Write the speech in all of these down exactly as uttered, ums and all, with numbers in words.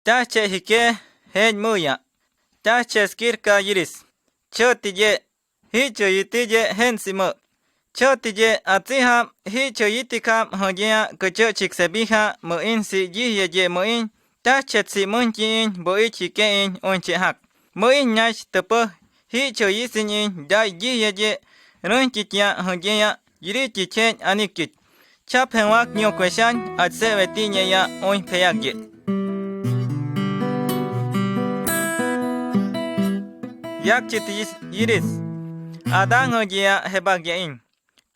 Taxche jike jeñ müya. Taxche skirka yiris. Chütiye. Jichüyitiye jeñ simü. Chütiye atsi jap jichüyitik jap jüyea küchüchik sebija müin si yijyeye müin. Taxchet si müñkiin bü'it jikein uñchejak. Müin ñax tüpüj jichüyisiñin yay yijyeye rüxkik ya jüyea yirikik jeñ anikkik. Chapjenwak ñukwexañ achse'wetiñeya uñpeyakye. Yakchit yiris. Adán jüyea jebakyein.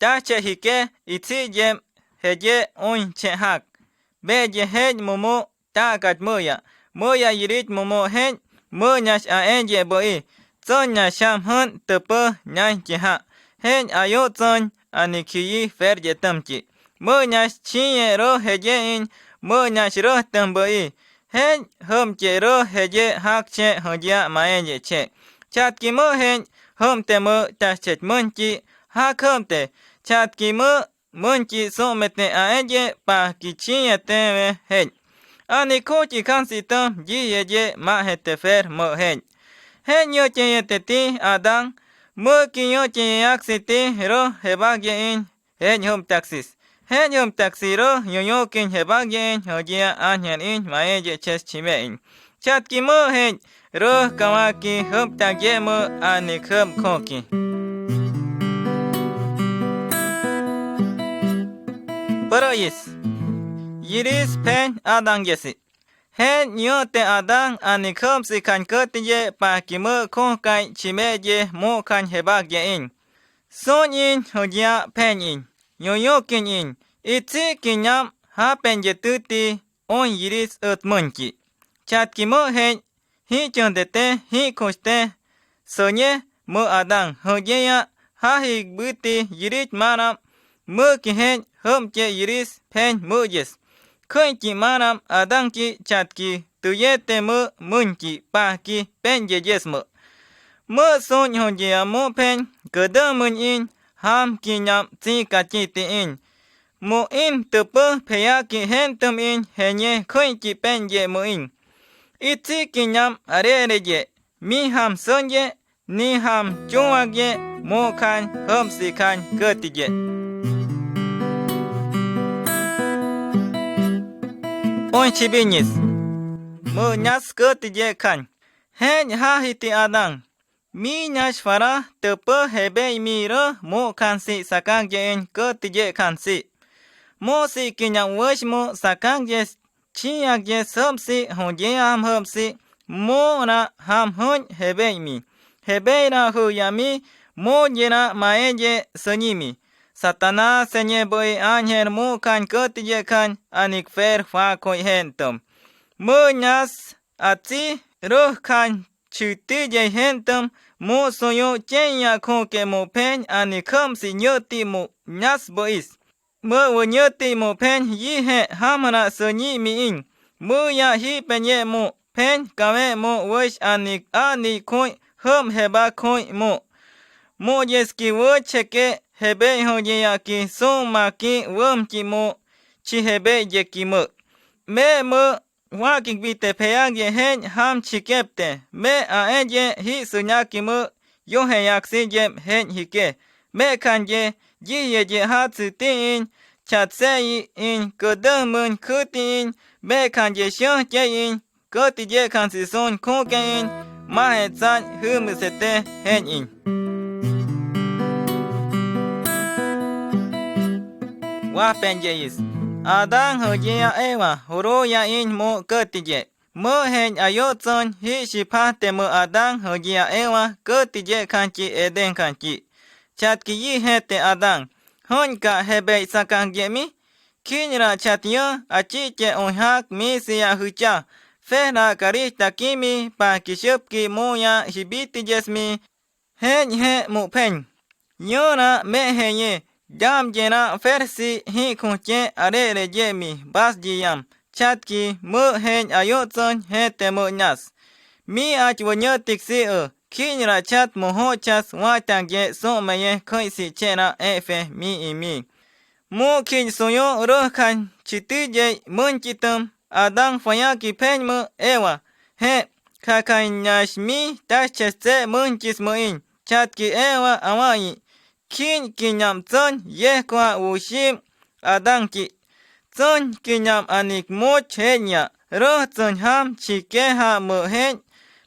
Taxche jike itsi'yem jeye uñchejak. Beye jeñ mumu' takat müya. Müya yirit mumu' jeñ müñax aeye bü'i. Tsüñax jamjüñ tüpüj ñañkijax. Jeñ ayutsüñ anikjiyi feryetümki. Müñax chiñe'rüjeyein müñax rüjtüm bü'i. Jeñ jümkerüjeye jakche jüyea maeye che. Chatkimüxeñ jümtemü taxchet müñki jakjümte. Chatkimü müñki su'mete aeye pajki chiñetewe jeñ. Anikjuki jansitüm yijyeye majete fer müxeñ. Jeñ yükeyeteti Adán. Müki yükeyeyaksiti rüj jebakyein jeñ jümtaksis. Jeñ jümtaksirüj yuñukiñ jebakyein jüyea anjerin maeye ches chimein. Chatkimüxeñ rüj kawaki jümtakyemü anikjümkjuki. Pürüyis. Yiris pheñ Adángesi. Jeñ yüte Adán anikjümsi kañ kütiye pajkimüxkujkañ chimeye mukañ jebakyein. Suñin jüyea pheñin. Yuñukiñin. Itsikiñam japeñyetüti uñ yiris ütmüñki. Chatkimüxeñ jichüxdete jikjuxte süñe mü Adán jüyea jajikbüti yirit maram mükijeñ jümke yiris pheñ müyes. Küñki maram Adánki chatki tüyete mü müñki pajki peñyeyesmü. Mü suñ jüyea mu pheñ küdümüñin jamkiñam tsikatitiiñ. Mu'in tüpüj pheyaki jentümüin jeñe küñki peñyemüin. Itsikiñam arereye mijam süñye nijam chuwakye mukañ jümsi kañ kütiye. Uñchibiñis. Müñas kütiye kañ. Jeñ jajiti Adán. Miñax faraj tüpüj jebeñmirüj mukañ si sakakyein kütiye kañ si. Musi kiñam wüxmu sakakye chiakye süpsi jüyea jüpsi muna jamjüñ jebeñmi. Jebeñra jüyami muyena maeye süñimi. Satanás señe bü'i ángel mukañ kütiye kañ anikfer juakuy jentüm. Müñas atsi rüj kañ chitiyey jentüm mu suyu chenyakjuke mu pheñ anikjümsi ñüti mu ñas bü'is. Mü wüñüti mu pheñ yije jamra süñimiin. Müya jipeñe mu pheñ kave mu wüx anik anikjuñ jüm jebakjuñ mu. Muyeski wücheke jebey jüyeyaki su'umaki wümki mu chijebeyekimü. Me mü juakikbite pheyakye jeñ jamchikepte me aeye jisüñakimü yujeyaksi yem jeñ jike. Mexcanye yijyeye jatsü tiiñ chatseyiiñ küdümüñ kütiiñ mexcanye xüjyeyiñ kütiyexansi suñ kukeiñ majetsañ jümüsete jeñiñ. Wajpeñyeyis. Adán jüyea Eva juruyaiñ mu kütiye. Müxeñ ayutsüñ jichipajtemü Adán jüyea Eva kütiyexanki Edénkanki. Chatki yijete Adán. Jüñka jebey sakak yemi. Khiñra chat yü achike uñjak misiya jücha. Fejra karijtakimi pajkixüpki muya jibitiyesmi jeñje mu pheñ. Yüra mexeye yamyera fersi jikjuñe arere yemi bas yiyam. Chatki müxeñ ayutsüñ jete müñas. Mi ach wüñütik siü khiñra chat mujuchas waytaye su'meye küxi chera efe mi imi. Mu khiñ suyu rüjkañ chitiyey müñkitüm Adán faya ki pheen ma Eva. Je' kaka' ñax mi taxchestse' münchis ma'iñ. Chatki Eva awa'iñ. Khïn ki ñam tsüñ yejkoa wuxim Adán ki'. Tsüñ ki ñam anik much jeña' rüj tsüñ jam chike ja' ma' jeñ.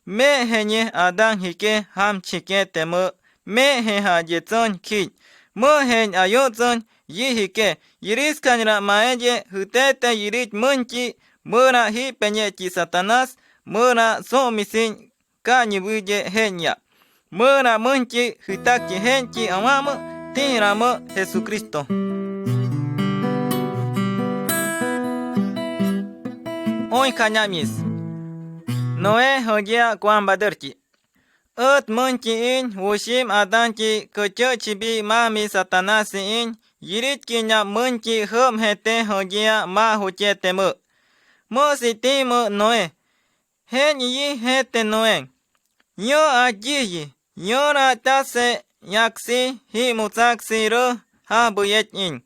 Me'jeñe Adán jike jam chike te ma' me'je ja' ye tsüñ khïn. Ma' jeñ ayu' tsüñ yi jike. Yiriskan ra maeye jütete yirit münchi. Mura ji peñe'chi Satanás. Mura su'misiñ kañi wiye jeña'. Mura münchi jütakki jeñchi awa' ma' ti' ra ma' Jesucristo. Uñka ñamyis Noé jayea' kuambadürki. Üt münchi iñ wuxim Adán ki' küchüchi bi ma mi Satanás iñ yiritki ñam münchi jübjete jayea' ma juche te ma'. Ma si ti' ma' Noé. Jeñi yi jete Noé. Ño'a yiyi ñoratasse'ñaksi ji'mutsaksi rüj jabüyet iñ.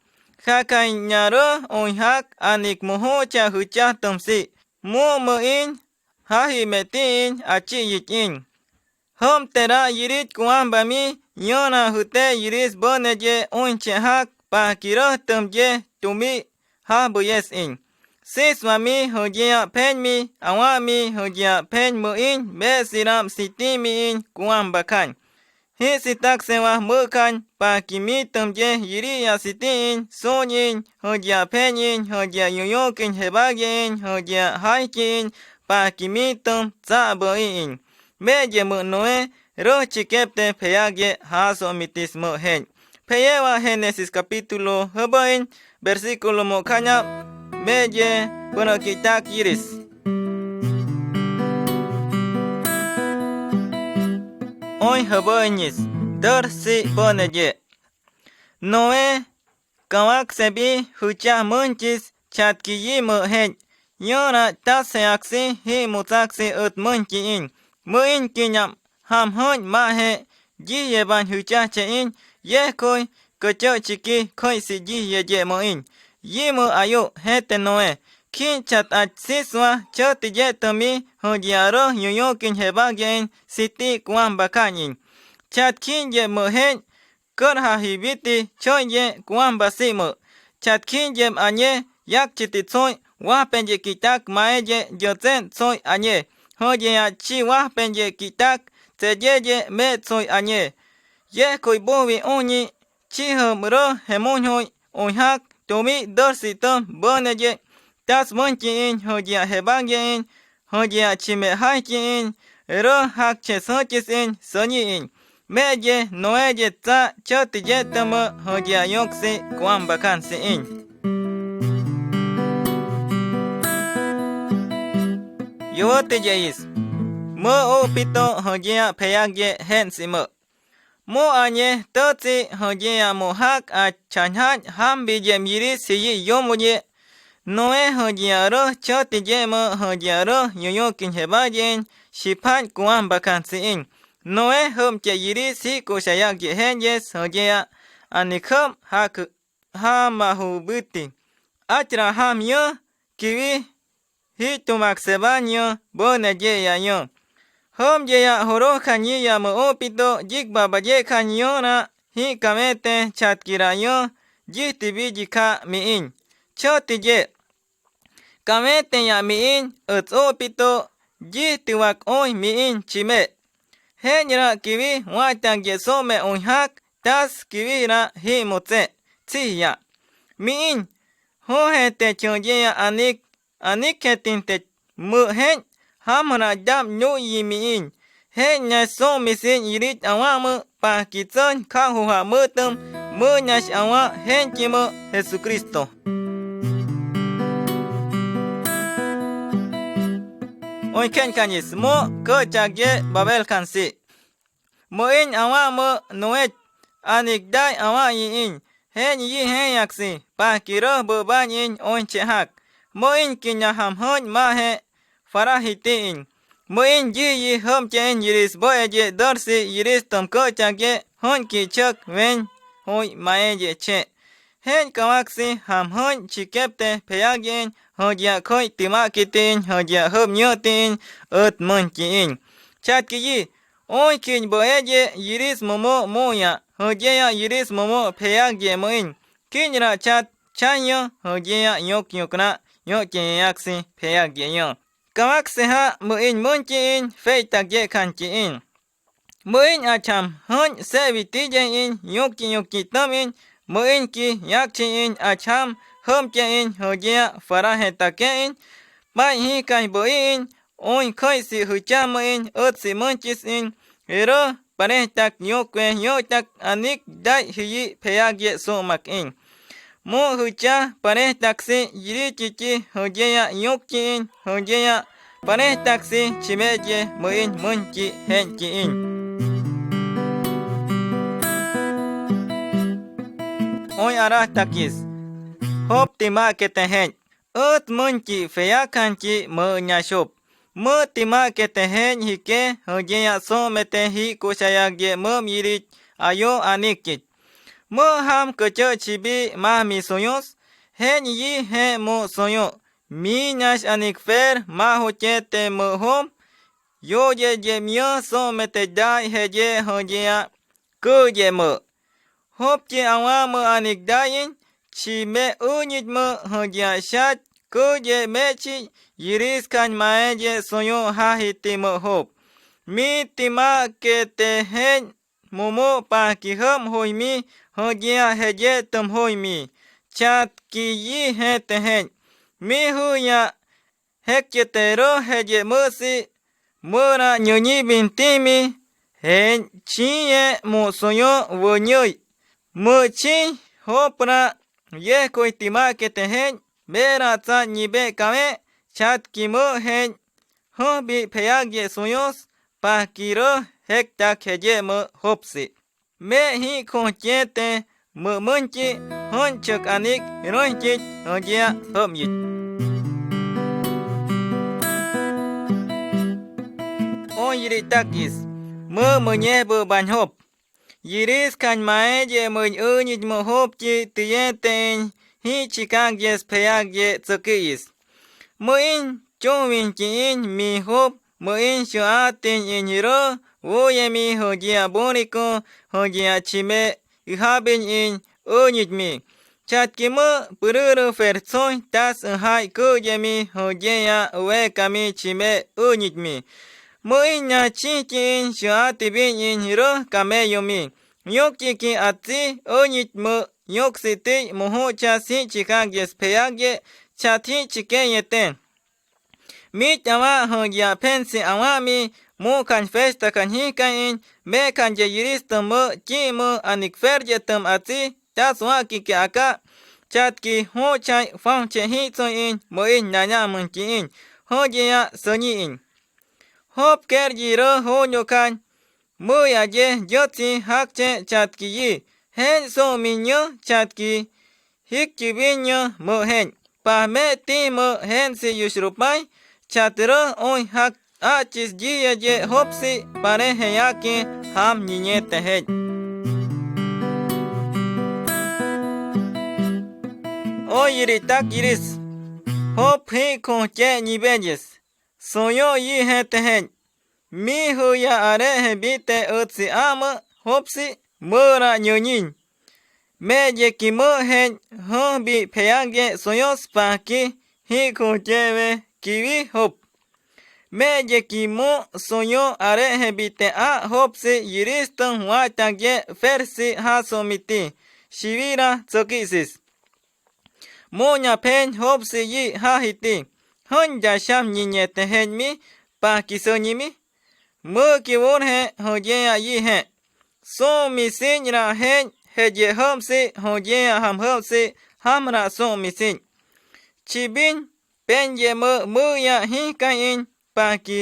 Jakaña rüj uñjak anik mujucha jüchajtüm si'. Mu' ma' iñ jaji me ti' iñ achiyik iñ. Jübtera yirit kuambami ñora jüte yiris büneye uñchejak pajki rüjtüm ye tumi' jabüyes iñ. Siswami jayea' pheñmi awa'mi jayea' pheñ ma' iñ besiram siti' mi iñ kuambakañ. Ji' sitaksewa mükhañ pajki mitüm ye yiriya siti' iñ suñ iñ jayea' pheñ iñ jayea' yuyukiñ jebakye iñ jayea' jayki iñ pajki mitüm tsa'büi iñ. Meye ma' Noé rüj chikepte pheyakye jaso' mitis ma' jeñ. Pheyewa Génesis capítulo jübüin versículo ma' khaña' meye pünükitak yiris. Uñ jübüiñis dür si' püneye. Noé kawak sebi jüchaj münchis chatki yi ma' jeñ. Ñoratasseaksi ji'mutsaksi üt münchi iñ. Ma' iñ kiñam jamjüñ ma je yiyebañ jüchajche iñ yejkoy küchüchiki khüi'si yiyeye ma' iñ. Yi ma' ayu' jete Noé. Khïñ chat ach siswa chüti yetümi jayea' rüj yuyukiñ jebakye iñ siti' kuambakañ iñ. Chat khïñ ye ma' jeñ kürjaji biti chüiye kuambasi ma'. Chat khïñ yem añe yakchiti tsuy wajpeñye ki'tak maeye yatse'en tsuy añe. Jayea' chi wajpeñye ki'tak tseyeye me tsuy añe. Yejkoy buwi uñi chijüm rüj jemuñjuy uñjak tumi' dürsi tüm büneye. Tas münchi iñ jayea' jebakye iñ jayea' chime jayki iñ rüj jakche süchis iñ süñi iñ. Meye Noé ye tsa' chüti yetüma jayea' yuuk si kuambakan si iñ. Yuuti yeyis ma' upito jayea' pheyakye je'en si ma'. Mu añe tütsi jayea' mu jak achanjan jambi yem yiris jiyi yumuye'. Noé jayea' rüj chüti yema jayea' rüj yuyukiñ jebakye iñ xiphañ kuambakan si iñ. Noé jübche yiris jik'uxayakye je'en yes jayea' anik jüb jakü jamajubuti. Achra jam yä kiwi jitumak sebaño büneye ya yä. Jümye ya jurujkañi ya ma' upito yikbabayekan yona' jikawente chatkira yä yijtiwi yika' mi iñ. Chüti ye' kawente ya mi iñ üts upito yijtiwak uñ mi iñ chime. Je'nira kiwi wa'tank ye' su'me uñjak tas kiwira jimutse' tsij ya' mi iñ. Jujente chüye ya anik anikjetin te ma' je'en jamra yab nuyyi mi iñ. Je'en ñax su'mi siñ yirit awa' ma' pajki tsüñ ka'juja' mütüm ma' ñax awa' je'enki ma' Jesucristo. Uñkhe'nkañis mu' kü'chak ye' babelkan si'. Ma' iñ awa' ma' Noé anik day awa'iñ iñ. Je'en yi je'eñak si pajki rüj bu'bañ iñ uñchejak. Ma' iñ kiña jamjüñ ma' je' faraji ti' iñ. Ma' iñ yiyi jübche iñ yiris bu'eye dürsi yiris tüm kü'chak ye' jüñki' chück weñ juy maeye che'. Je'en kawak si jamjüñ chikepte pheyakye iñ judía' khüich'timakitiñ, judía' jüpñütiñ, üt müñkiiñ. Chatkiyi, oñkiñ bee ye yiris mumu' mu'ya', judía' yiris mumu' pheyak ye müin. Kiñra chat chaño, judía' ñukñukna', ñucheyeyaksin pheyak ye ño. Kamaksija müin müñkiiñ, feytak yekhankiiñ. Müin acham jüñ sebi tiyeiñ, ñukyi ñukyi tümiñ, müinki yakchiiñ acham jümkeiñ, judía' farajentakeiñ, pa'i jikañ bui'iñ, oñ khüich'si jücha müin, ütsi müñkisiñ, jerü parejtak ñukwe ñuchak anik daijiyi' pheyak ye su'umakiñ. Mu' jücha parejtaksi yirikiki, judía' ñukkiiñ, judía' parejtaksi chimeye müin müñki jeñkiiñ. Oñ arajtakis. Job timakete jeñ. Üt müñki feyakanki mü'üñaxup. Mu' timakete jeñ jike, judía' su'umete jik'uxayak ye müm yirik ayu anikkik. Mu' jam küchüchibi majmi suñus, jeñiyi je' mu' suñu'. Miñax anik fer majukete mu' jum, yuye ye miyu su'umete daijeyi judía' küye mu'. Jupki awa mu' anik daiñ, chime üñüt mu' judía' xat küye mechi yiris kañ maeye suñu' jajiti mu' jup. Mi timakete jeñ mumu' pajki jümjuy mi judía' jeyetümjuy mi. Chatkiyi jete jeñ. Mi jüya jekyeterü jeye müsi, müra ñüñi binti mi, jeñ chiñe mu' suñu' wüñüy. Müchiñ jupra yejkuy timakete jeñ, bera tsañibe kame, chatki mu' jeñ, jüjbi pheyak ye suñus, pajkirü jektak jeye mu' jupsi. Me jik'uxyete mu' müñki, jüñchük anik rüñkik judía' jüpyik. Oñ yiriktakis, mu' müñejbü'bañ jup. Yiris kañ maeye müin üñüt mu' jupki tiyenteiñ jichikankyes pheyak ye tsükiyis. Müin chunwinkiiñ mi jup, müin xüatiñ iñirü, wuyemi judía' buriku, judía' chime üjabiñ iñ üñütmi. Chatki mu' pürürü fertsuñ tas üjaiy küyemi judía' wekami chime üñütmi. Müin ñachijkiiñ xüatibiñ iñirü kamellomi. Ñukyiki atsi üñüt mu' ñuksitiy mujuchas jichikankyes pheyak ye chat jichikeyete. Mich awa' judía' phensi awa'mi, mu' kañ festakañjikaiñ, me kañ ye yiristüm mu' ki'mü anik feryetüm atsi, tas wa'kiki aka, chatki juchaiñ fanchejitsuin, müin nañamüñkiiñ, judía' süñiiñ. Jup keryirü juñukañ, müyaye yutsi jakche chatkiyi, jeñ su'umiñu chatki jikyibiñu mu' jeñ. Pajme ti mu' jeñsi yuxrupañ, chatrü oñ jak achis yiyaye jupsi parejeyaki jam ñiñete jeñ. Oy yiritak yiris. Jup jik'uxye ñibeyes. Suyu' yijete jeñ. Mi jüya are'ejebite ütsi a'mü jupsi müra ñüñin. Meyeki mu' jeñ jüjbi pheyak ye suñus pajki jik'uxyewe kiwi jup. Meyeki mu' suyu' are'ejebite a' jupsi yiristüm wa'tak ye fersi jasumiti, xiwira tsukisis. Mu'ña pheñ jupsi yi' jajiti. Jüñ ya xam ñiñete jeñmi pajki süñimi. Müki wurje judía' yije. Su'umisiñra jeñ jeye jüpsi judía' jamjüpsi jamra su'umisiñ. Chibiñ peñye mu' müya jijkaiñ pajki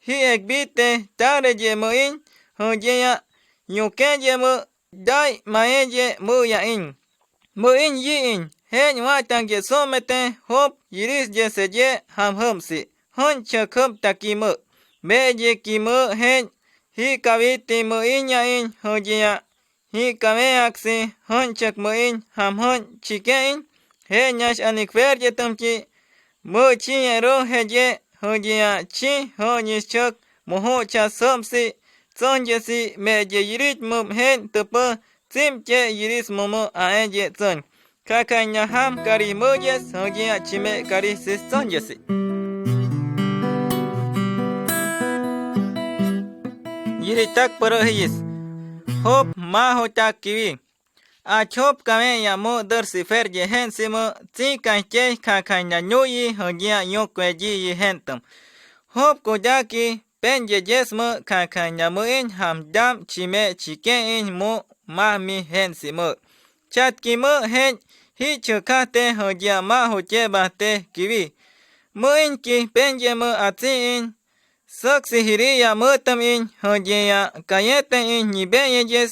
ji'ekbite tareye müin judía' ñukeye mu' dai' mayeye müyain. Müin yiin jeñ wa'tanke su'umete jup yirisyeseye jamjüpsi. Jüñchajüptaki mu'. Meyeki mu' jeñ jikawiti müin yain judía'. Jikaweaksi jüñchajmüin jamjüñchikein. Jeñax anik feryetümki Mü chiñe ro jeye' jüyiña' chin jü'ñischück mojo' chaxü'msi tsünyesi me' ye yiritmüp jen tüpü tsimche' yirismumü a'eye' tsüny. Kakaña jam karijmüyes jüyiña' chime' karij stsünyesi. Yiritak pürü jiyis. Job ma joyak kiwi. Ach Job kawe'ña mü dürsi ferye' je'nsi mü tsi kañjkey kakaña ñuyi jüyiña' yukueyiyi je'ntüm. Job kuyaki pe'nyeyes mü kakaña mü'in jam yam chime' chike'in mü mami je'nsi mü. Chatki mü jen jichükajte jüyiña' ma joyebajte kiwi. Mü'inki pe'nye mü atsi'in. Süksijiriya mütümiñ jüyiña' kayetüin ñibe'ñeyes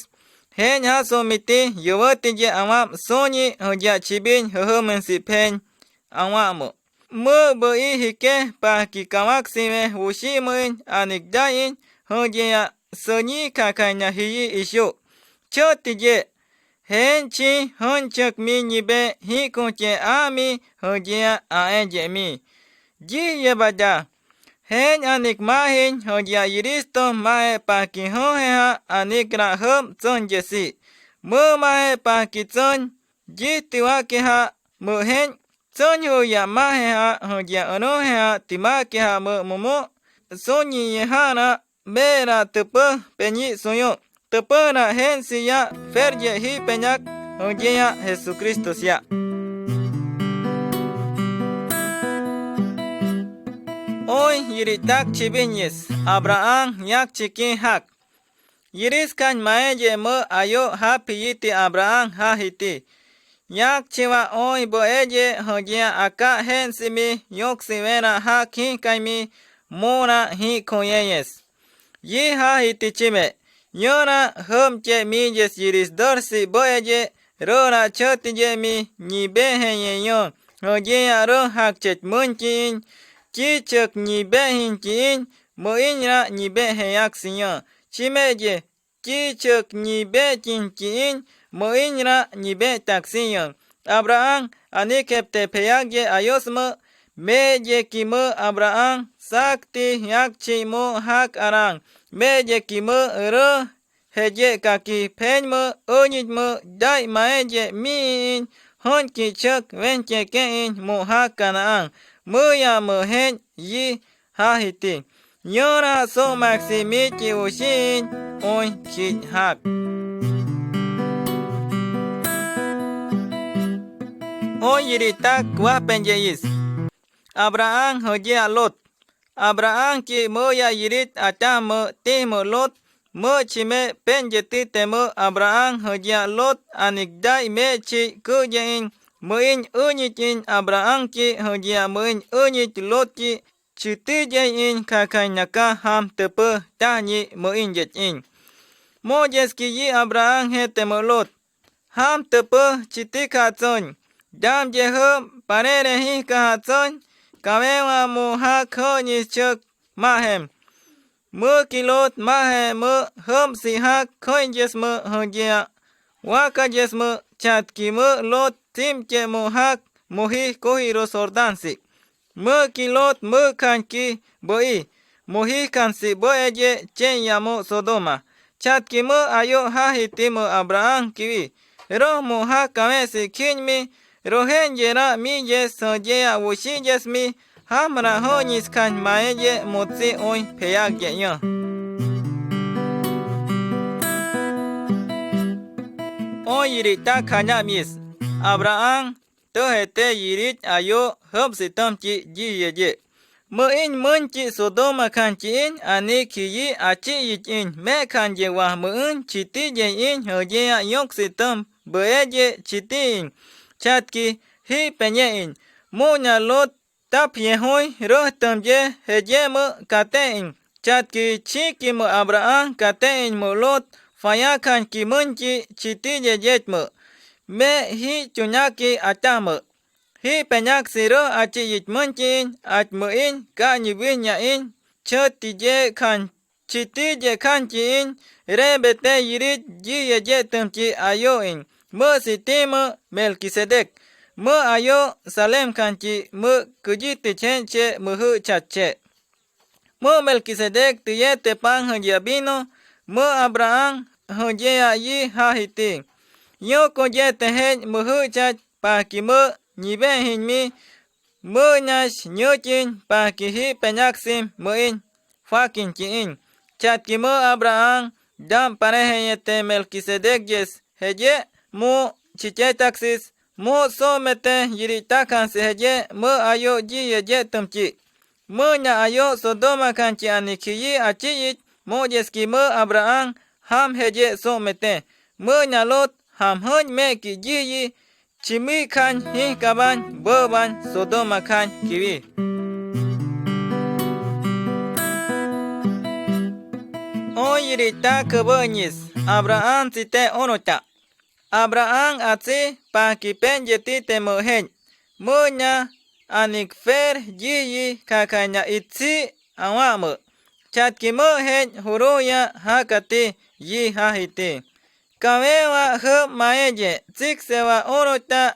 jen jasu miti yowütiye awa'm suñi jüyiña' chibin jüjümensi pen awa'mü. Mü bu'i jike pajki kawaksiwe wuximüin anik ya'iñ jüyiña' süñi kakaña jiyi ixu'. Chütiye jen chin jünchüki mi ñibe jikujye ami jüyiña' a'eye' mi. Yiyebaya jen anik majin jüyiña' yiristüm maje' pajki jüjeja' anikra jü'm tsünyesi. Mü maje' pajki tsüny yijtiwakeja' mü jen tsünyuya' majeja' jüyiña' ünujeja' timakeja' mü mumu' suñiyejanra mera tüpüj peñi' suyu'. Tüpüjra je'nsi ya' ferye' jipeñak jüyiña' Jesucristo siya'. Oy yiritak chibiñes Abraham yakchikin jak. Yiriskan maeye' mü ayu' japiyiti Abraham jajiti. Yakchiwa oy bu'eye' jüyiña' aka' je'nsi mi yuksiwera jak jijkañ mi mura jikuyeyes. Yi jajiti chime' yura jü'mche' miyes yiris dürsi bu'eye' rüra chütiye' mi ñibejeyeñu. Jüyiña' rü jakchech münki'iñ kichük ñibejinki'iñ mü'inra ñibejeyak siñu. Chimeye kichük ñibekinki'iñ mü'inra ñibetaksiñu. Abraham anikepte peyakye ayusmü meyeki mü Abraham sakti yakchi mü jak aran meyeki mü rü jeyekaki peñmü üñütmü yaiy maeye' mi'i'iñ jünkitchük wenkeke'iñ mü jak Kanaan müya mü jen yi jajiti. Yura su'maksi miki wuxi'iñ oy jich jak. Oy yiritak wajpeñeyis. Abraham jüyiña' Lot. Abrahamki müya yirit atyajmü tijmü Lot. Mü chime' pe'nyetite mü Abraham jüyiña' Lot anik yaiy me'chi kuyeiñ mü'in üñütiñ Abrahamki jüyiña' mü'in üñüti Lotki chitiyein kakañ naka jam tüpüj tajñi mü'in yet'in. Moyeski yi Abraham jete mü Lot. Jam tüpüj chitikja' tsüñ. Yamye jü'm parere jijkaja' tsüñ. Kawewa mu jak jü'ñischük majem. Müki Lot maje' mü jü'msi jak küyesmü jüyiña' wakayesmü chatki mü Lot tsimche' mu jak muji kujirus Jordansi. Müki Lot mükjañki bu'i mujijkansi bu'eye' che'nya mu Sodoma. Chatki mü ayu' jajiti mü Abraham kiwi. Rüj mu jak kawe'si kiñmi ruje'nyera miyes jüyiña' wuxiyesmi jamra jü'ñiskjañ maeye' mutsi uñpeyak ye'ñu. Oy yiritak jayamyis. Abraham tüjete yirit ayu' jüpsitümki yiyeye'. Mü'in münki Sodomakjañki'in ani kiyi achiyik'in me'kjañye wa mü'ün chitiyei'in jüyiña' yuksitüm büüye' chiti'iñ. Chatki jipeñe'in mu'ña Lot tapjejuy rüjtümye jeyemü' kate'in. Chatki chikimü Abraham kate'in mü Lot fayakjañki münki chitiyeyetmü'. Me' jichuñaki atyamü'. Jipeñaksi rüj achiyich münki'in ach mü'in ka'ñiwiña'in chütiyekjañ chitiyekjañki'in rebete yirit yiyeyetümki ayu'in mü'sitimü' Melquisedec. Mü ayo Salem kanchi mü küyiti chenche mühüchatche. Mü Melquisedec tüyete pan jüyavino, mü Abraham jüyea yi jajiti. Yu kuyete jech mühüchach pajki mü ñibejiñ mi, mü ñax ñüchin pajki ji peñaksip müin, fakin chiin. Chatki mü Abraham yan parejeyete Melquisedec yes jeye mu chichetaksis, mu sume te yirichtakansi jeye mü ayo yi yeyetümchi. Mü ña ayo Sodoma kanchi ani khiyi achiyich, mu yeski mü Abraham jam jeye sume te. Mü ña Lot jamjüñ meki yiyi, chimikjañ jijkabañ böbañ Sodoma kañ kiwi. Oy yirichta kawüiñis Abraham tsite unucha. Abraham atsi pajki peñyeti te müjech. Mü ña anik fer yiyi kakaña itsi awamü. Chatki mü jech juruya jakati yi jajiti. Kawewa jüp maeye tsiksewa unucha,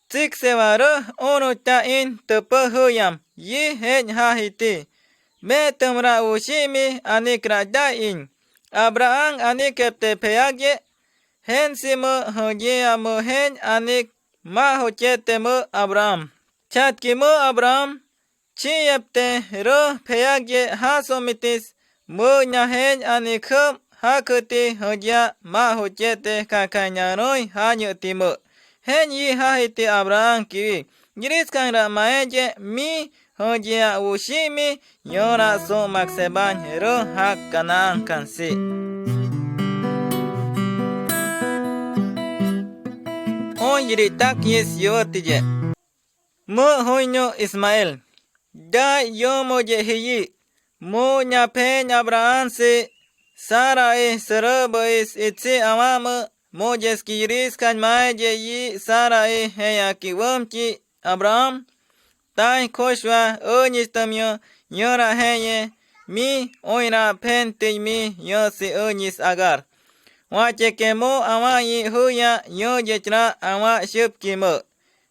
tsiksewa rüj unucha in tüpüjüyam yi jech jajiti. Metümra wuximi anikra yaiñ. Abraham anikep te peyakye, jensi mü jüyea mü jech anik ma juchete mü Abraham. Chatki mü Abraham chiyep te rüj peyakye jasumitis, mü ña jech anik jüp jaküti jüyea ma juchete kakaña rüy jañüti mü. Jech yi jajiti Abraham kiwi. Yiriskanra maeye mi jüyea wuximi, yura sumak sebañ rüj jak Canaán kansi. Oy yirichtak yis yüwütiye. Mü juñu Ismael. Ya yumuye jiyi. Mu ña pheñ Abrahamsi Sarai sürübüis itsi awamü, mu yeski yiriskan maeye yi Sarai jeñaki wümchi Abraham. Tañ kuxwa üñistüm yu yura jeye mi uñra phentüy mi yusi üñis Agar. Wacheke mu awayi juya yuyechra awa xüpki mü.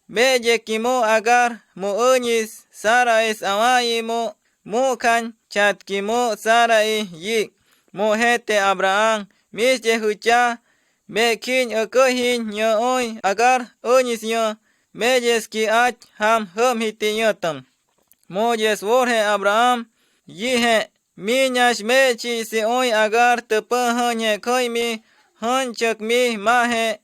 Beyeki mu Agar mu üñis Sarais awayi mu, mu khañ chatki mu Sarai yi. Mu jete Abraham mixye jücha, bekhiñ üküjiñ yu uy Agar üñis yu, meyeski ach jam jümjiti yutüm. Mu yes wurje Abraham yije, mi ñax mexchi si uy Agar tüpüjüñje khüymi jüñchük mi maje,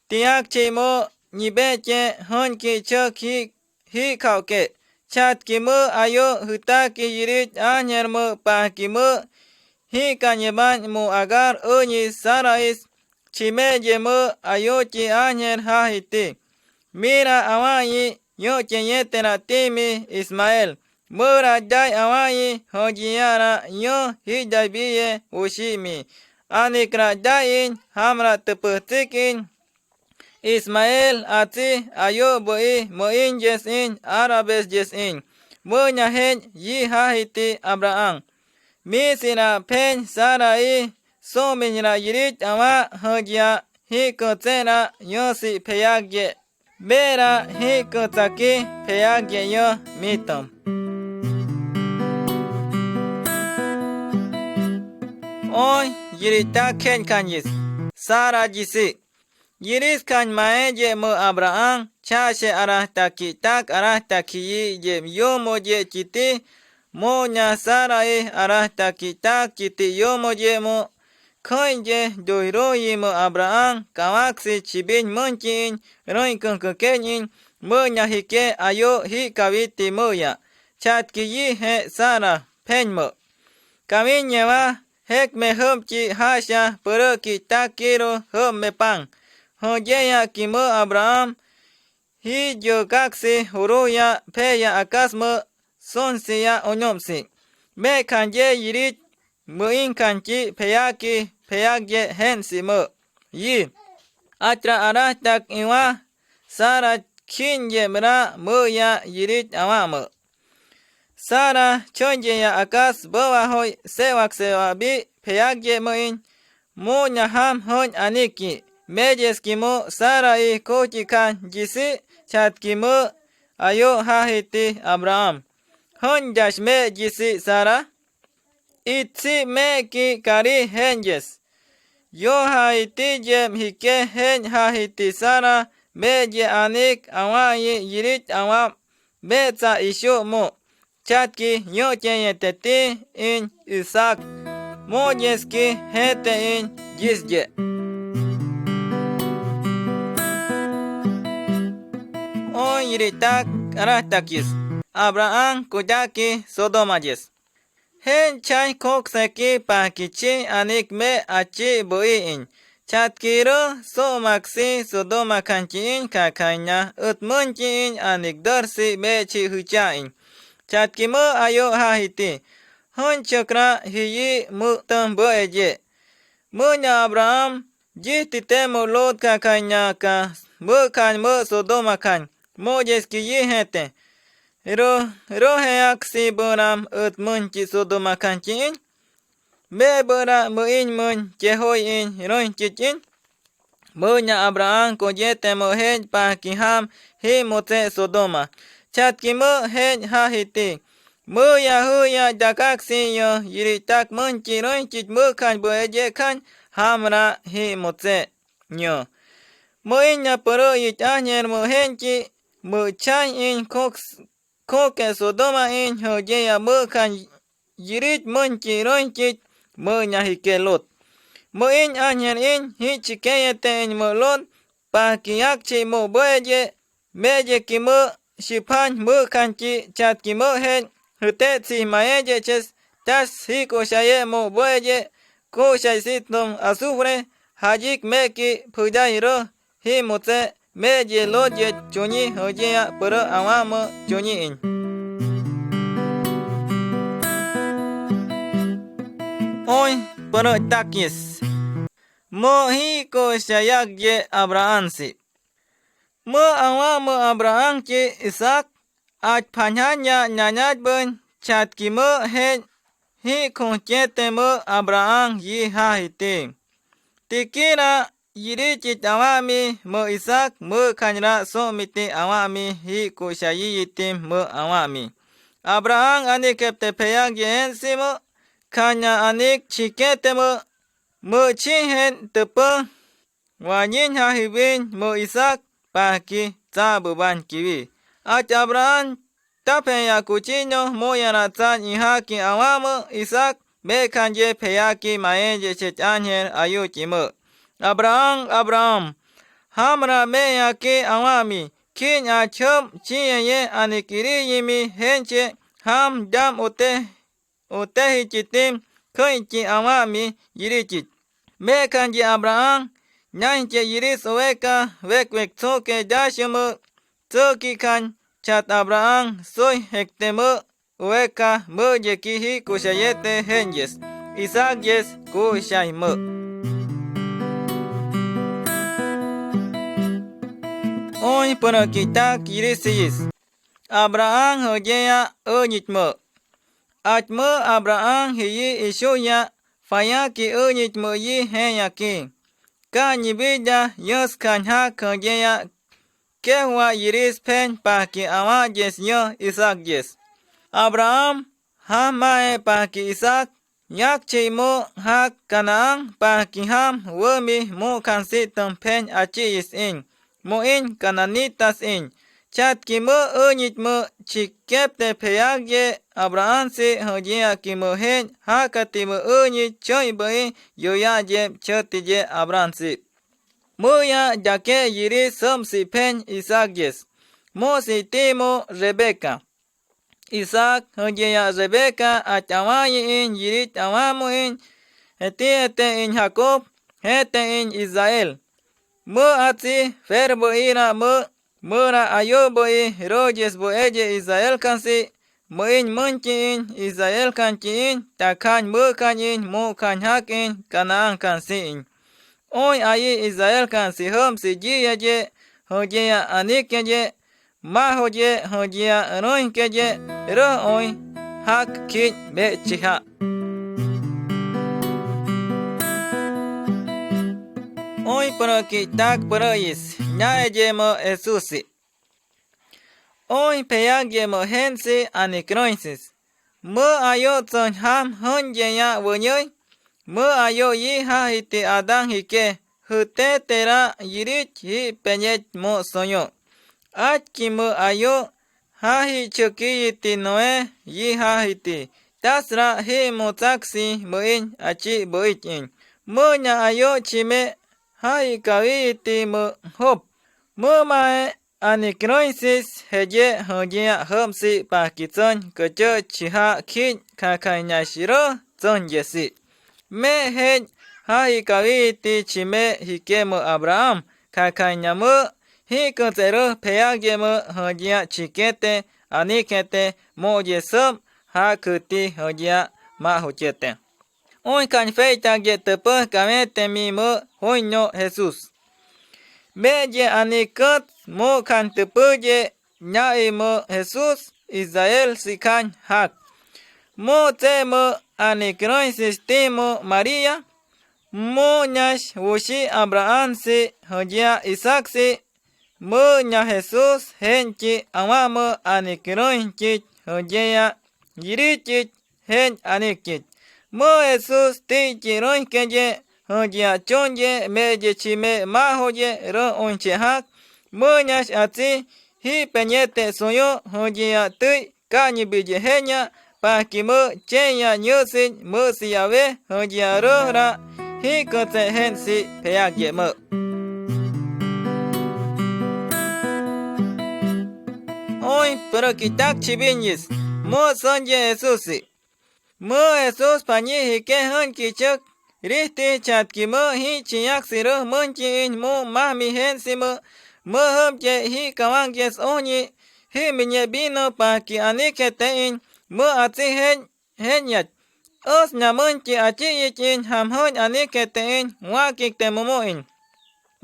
tiakchi mu ñibeche jüñki chük ji jikjaoke. Chatki mü ayu jütaki yirich añer mü pajki mü jikañebañ mu Agar üñi Sarais chimeye mü ayuchi añer jajiti. Mira awayi yucheyetera timi Ismael. Müra yay awayi jüyiara yu jiyaybiye wuximi. Anikra yayiñ jamra tüpüjtsikiñ Ismael atsi ayu büi müin yesiñ, árabes yesiñ. Müña jech yi jajiti Abraham. Misira pheñ Sarai sumiñra yirich awa jüyia jikütsera yusi pheyakye. Bera jikütsaki pheyakye yu mitüm. Oy yirita kheñkhañis Sara yisi. Yiritkañ maeye mü Abraham chaxe arajtakitak arajtakiyi ye yumuye chiti, muña Sarai arajtakitak chiti yumuye mu khüiye yuyruyi mü Abraham kawaksi chibiñ münchiñ rüikünkükeñiñ, müña jike ayu jikawiti müya. Chatkiyi je Sara pheñ mü. Kawiñewa jek me jüpchi jaxa pürüki takiru jüp me pan. Jüyeya ki mü Abraham jiyükaksi juruya pheya akas mü sunsia uñupsi. Mekjañye yirich müinkañchi pheyaki pheyakye jensi mü. Yi achra arajtak iwa Sara khiñyemra müya yirich awa mü. Sara chhüñyeya akas bawajoy sewak sewabi pheyakye müin. Muña jam jüñ aniki meyeski mu Sarai kuchikhañ yisi chatki mä ayo' jajiti Abraham. Jünya me' yisi' Sara. Itsi me' ki' kari jenyes. Yojaiti yem jike jeny jajiti Sara, me' ye anik awa'iyi yirit awa'm, me' tsa ixu' mu'. Chatki yu'yeyeteti in Isaac. Mu'yeski jete in yisye'. Oy yiritak arajtakis. Abraham kuyaki Sodomayes. Jeny chany kukseki pajki chi' anik me' achi' bu'i in. Chatkiru sumaksi Sodoma kanki in kakaña ütmünki in anik dürsi me' chi' jücha' in. Chatki mä ayo' jajiti. Jüñchükra jiyi mü'tüm bu'eye'. Müña Abraham yijtite mu' Lot kakaña ka mükhan mu' Sodoma kan. Mu'yeski yijete. Ru, rujeak si buram ütmünki Sodoma kanki in. Me' bura müin müin chejoy in ruñkik in. Müña Abraham kuyete mu' jeny pajki jam jimutse' Sodoma. Chatki mu' jeny jajiti. Müya jüya yakaksi yu yiritak münki ruñkik mükhan bu'eye' kan jamra jimutse' yu. Müin ña pürü'yik áñer mu' jenki mu' chany in kuke Sodoma in jüyeya mükhan yirit münki ruñkik müña jike Lot. Müin áñer in jichikeyete in mu' Lot pajki yakchi mu' bu'eye'. Meyeki mu' xipan mükhanki chatki mu' jeny jütetsi mayeyeches tas jik'uxaye' mu' bu'eye' kuxay situm azufre jayik meki' pjuyay ru jimutse' meye' Lot ye chuñi jüyeya pürü awa'a mu' chuñi in. Oy pürü takis mu' jik'uxayak ye' Abrahamsi. Mu' awa'a mu' Abrahamki Isaac ach phañjaña ñañaybün chatki mu' jeny jik'uxayete mu' Abraham yijajiti. Tikira yirikit awa'mi mu' Isaac mükhanra su'miti awa'mi jik'uxayiyitim mu' awa'mi. Abraham anikep te pheyak ye'ensi mu' khaña anik chikete mu' müchije' tüpü wañiñjajiwin mu' Isaac pajki tsa'bubankiwi. Ach Abraham tapheya kuchiño mu'yara tsan ijaki awa'a mu' Isaac mekhan ye pheyaki maeye chech ángel ayuchi mu'. Abraham, Abraham, jamra me'yaki awa'mi khi'in achjüp chiyeye anikiriyimi jenche jam yam ute utejichitim khüinchi awa'mi yirichich. Mekhan ye Abraham ñainche yiris uweka wekwe tsuke yaxu mu' tsükikhan chat Abraham suy jekte mu' uweka müyeki jik'uxayete jenyes Isaacyes kuxay mu'. Uy pürü ki'tak yiris siyis. Abraham jüyeya üñüch mu'. Ach mu' Abraham jiyi ixuya fayaki üñüch mu' yi je'yaki. Kañibi ya yüskhañ jak jüyeya kejwa yiris phen pajki awa'yes yü Isaacyes. Abraham jamae pajki Isaac yakchi mu' jak Canaán pajki jam wümi mukhan si'tüm phen achiyis in mu' in cananitas in. Chatki mu' üñüch mu' chikep te pheyak ye Abrahamsi jüyeaki mu' jeny jakati mu' üñüch chüimbüi yuya'yeb chüti ye Abrahamsi. Müya yake' yiris süpsi phen Isaacyes. Musi ti mu' Rebeca. Isaac jüyeya Rebeca ach awa'iyi in yirit awamu in jeti'ete in Jacob jete in Israel. Müatsi ferbüira mu' müra ayubüi ruyes bu'eye Israelkansi müin münchi in Israelkanchi in takhañ mükhañ in mukhañ jak in Canaánkansi in. Uy ayi Israelkansi jüpsi yiya ye jüyeya anikya ye ma jüye jüyeya rünkya ye rüj uy jak khich mechija'. Uy pürü ki'tak pürüyis ñaeye mu' Jesusi. Oin peyakye mü jensi anikürüinsis. Mü ayo tsüñ jam jüñyeya wüñüi, mü ayo yi jajiti Adán jike jütete ra yirik ji peñet mu suyu. Atki mü ayo jajichükiyiti Noé yi jajiti, ta sera ji mu tsaksi müin achi büikin. Mü ña ayo chime jajikawiyiti mü Job. Mü mae anikürüinsis jeye jüñyea jüpsi paki tsüñ küchüchi ja khih, khakhaña xirü tsüñyesi. Me jech jajikawiyiti chime jike mü Abraham, khakhaña mü jikütserü peyakye mü jüñyea chikete anikete, moye süp ja khüti jüñyea ma juchete. Oin khan feytakye tüpüj kawetemi mü juño Jesús. Meye aniküt mu khan tüpüye ñai mü Jesús, Israel sikhañ jak. Mu tse mü anikürüinsis ti mü María, mu ñax wuxi Abraham si jüñyea Isaac si, mü ña Jesús jeñchi awa mü anikürüinchi jüñyea yirikich jeñ anikich. Mü Jesús tichirüikeye jüñyea chuñye, meye chime ma juye rü oinche jak, mü ñax atsi ji peñete suyu jüñyea tüi kañibiye jeña, paki mü chenya ñüsin müsia we jüñyea rü ra jikütse jeñsi peyakye mü. Oin pürükütak chibiñis mu süñye Jesusi. Mü Jesús pañi jike jüñkichük riti, chatki mü jichiñaksirü müñkiiñ mu mami jeñsi mü, mü jüpye jikawankies oñi jimiñe vino paki aniketeiñ, mü atsi jeñ jeñach. Üs ña müñki achiyikiñ jamjüñ aniketeiñ, wakik te mumuiñ.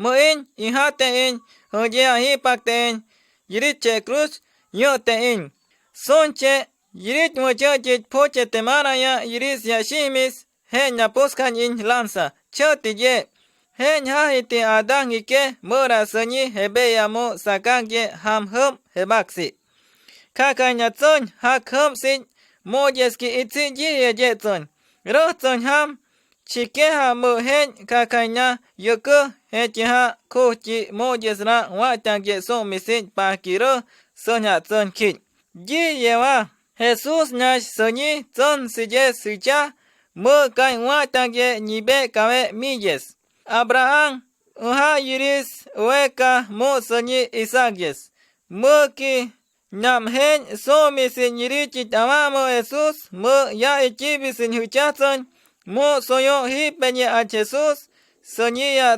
Müin ijateiñ jüñyea jipakteiñ yiritche cruz, yüteiñ suñche yirit wüchüchich phuchete maraya yiritsia simis, jeña puskhañiñ lanza. Chütiye jeñ jajiti Adán jike müra süñi jebea mu sakakye jam jüp jebaksi. Khakhaña tsüñ jak jüpsich, moyeski itsi yiyeye tsüñ. Rütsüñ jam chikeja mü jeñ khakhaña yükü jechija̱ kujchi moyes ra wa'takye su'misich paki rü süñatsüñ khich. Yiyewa Jesús ñax süñi tsünsiyes jicha, mü kañ wa'takye ñibe kawe miyes. Abraham üja yiris uweka mu süñi Isaacyes. Mü ki ñam jeñ su'misin yirichich awa mü Jesús, mü ya ichibisin jüchatsüñ mu suyu ji peñe ach Jesús süñiya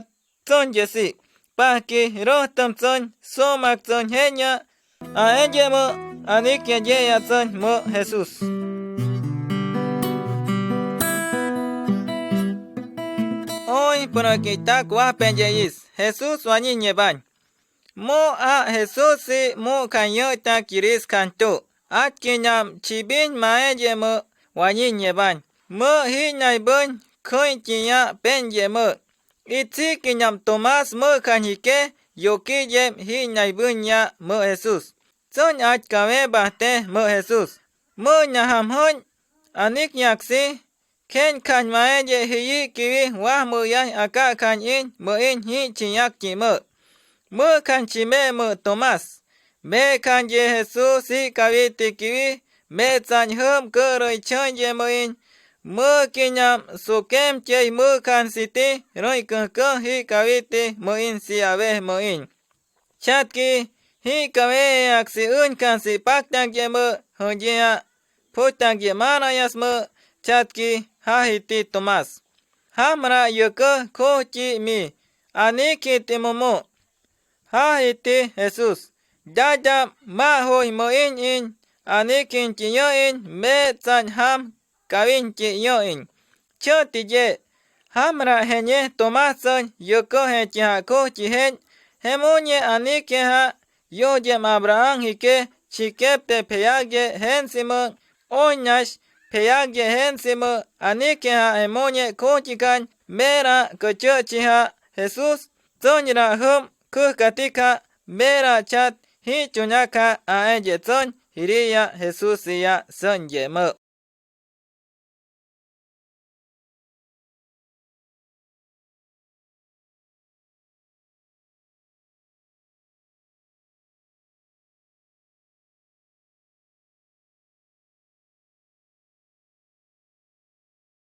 tsünyesi. Paki rüjtümtsüñ sumaktsüñ jeña aeye mü anikeye yeyatsüñ mü Jesús. Oin pünakita kuwa peñeyis Jesús wañiñebañ. Mu a Jesusi mu khañütak yiris khañtu. Atki ñam chibiñ maeye mü wañiñebañ. Mü jiñaibüñ khüiñkiya peñye mü. Itsi ki ñam Tomás mü khañike, yuki yem jiñaibüñ ya mü Jesús. Tsüñ ach kawebate mü Jesús. Mü ña jamjüñ anikyaksi. Kheñ khañ maeye jiyi kiwi wajmüyañ aka khañ iñ müin jichiñakchi mü. Mü khañ chime mü Tomás. Me khañye Jesús jikawiti kiwi, me tsañ jüm kürüy chhüñye müin. Mü ki ñam sukemchey mü khañ siti rüikükü jikawiti müin siawe müin. Chatki jikaweyeaksi üñkhañ si paktakye mü jüñyea phutakye marayas mü, chatki jajiti Tomás. Jamra yükü kujchi mi anikiti mumu. Jajiti Jesús. Ya yam ma juy müin iñ anikiñchi yüin, me tsañ jam kawiñchi yüin. Chütiye jamra jeñe Tomás tsüñ yükü jechija̱ kujchi jeñ, jemuñe anikeja yuyem Abraham jike chikepte pheyakye jeñsi mü, oñax pheyakye jeñsi mü anikeja jemuñe kujchi khañ mera küchüchija̱ Jesús tsüñra jüm kükhatikja mera chat Hichu ña kha a e yetsün hiri ya Hesusi ya sün yemü.